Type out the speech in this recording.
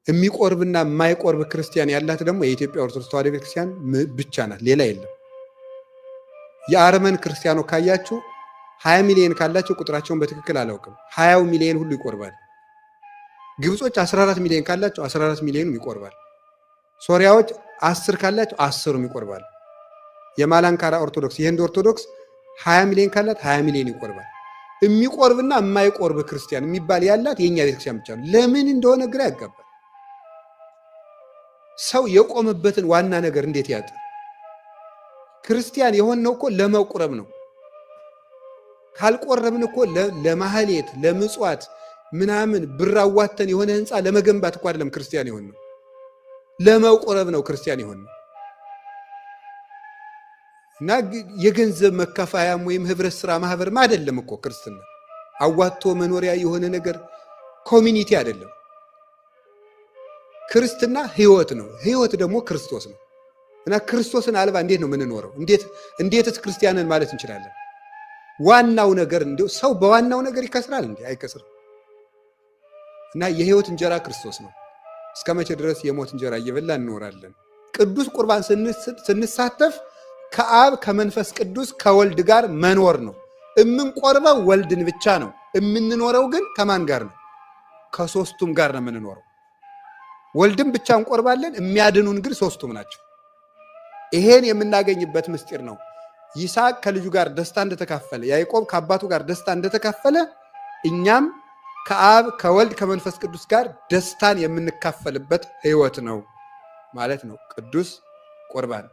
የሚቆርብና የማይቆርብ ክርስቲያን ያላት ደግሞ የኢትዮጵያ ኦርቶዶክስ ተዋሕዶ ቤተክርስቲያን ብቻ ናት፣ ሌላ የለም። የአርመን ክርስቲያኖ ካያችሁ 20 ሚሊዮን ካላቸው ቁጥራቸውን በትክክል አላውቅም፣ 20 ሚሊዮን ሁሉ ይቆርባል። ግብጾች 14 ሚሊዮን ካላቸው 14 ሚሊዮንም ይቆርባል። ሶሪያዎች 10 ካላቸው 10ሩም ይቆርባል። የማላንካራ ኦርቶዶክስ፣ የህንድ ኦርቶዶክስ 20 ሚሊዮን ካላት 20 ሚሊዮን ይቆርባል። የሚቆርብና የማይቆርብ ክርስቲያን የሚባል ያላት የእኛ ቤተክርስቲያን ብቻ ነው። ለምን እንደሆነ ግራ ያጋባል። ሰው የቆመበትን ዋና ነገር እንዴት ያጥ? ክርስቲያን የሆነው እኮ ለመቁረብ ነው። ካልቆረብን እኮ ለማህሌት፣ ለምጽዋት ምናምን ብር አዋተን የሆነ ህንፃ ለመገንባት እኮ አይደለም ክርስቲያን የሆነው፣ ለመቁረብ ነው ክርስቲያን የሆነው። እና የገንዘብ መከፋያም ወይም ህብረት ስራ ማህበርም አይደለም እኮ ክርስትና። አዋጥቶ መኖሪያ የሆነ ነገር community አይደለም። ክርስትና ህይወት ነው። ህይወት ደግሞ ክርስቶስ ነው። እና ክርስቶስን አልባ እንዴት ነው የምንኖረው? እንዴትስ ክርስቲያንን ማለት እንችላለን? ዋናው ነገር እንዲያው ሰው በዋናው ነገር ይከስራል እንዴ? አይከስርም። እና የህይወት እንጀራ ክርስቶስ ነው። እስከ መቼ ድረስ የሞት እንጀራ እየበላ እንኖራለን? ቅዱስ ቁርባን ስንሳተፍ ከአብ፣ ከመንፈስ ቅዱስ፣ ከወልድ ጋር መኖር ነው። እምንቆርበው ወልድን ብቻ ነው። የምንኖረው ግን ከማን ጋር ነው? ከሶስቱም ጋር ነው የምንኖረው። ወልድን ብቻ እንቆርባለን፣ የሚያድኑን ግን ሶስቱም ናቸው። ይሄን የምናገኝበት ምስጢር ነው። ይስሐቅ ከልጁ ጋር ደስታ እንደተካፈለ፣ ያዕቆብ ከአባቱ ጋር ደስታ እንደተካፈለ፣ እኛም ከአብ፣ ከወልድ፣ ከመንፈስ ቅዱስ ጋር ደስታን የምንካፈልበት ህይወት ነው ማለት ነው ቅዱስ ቁርባን።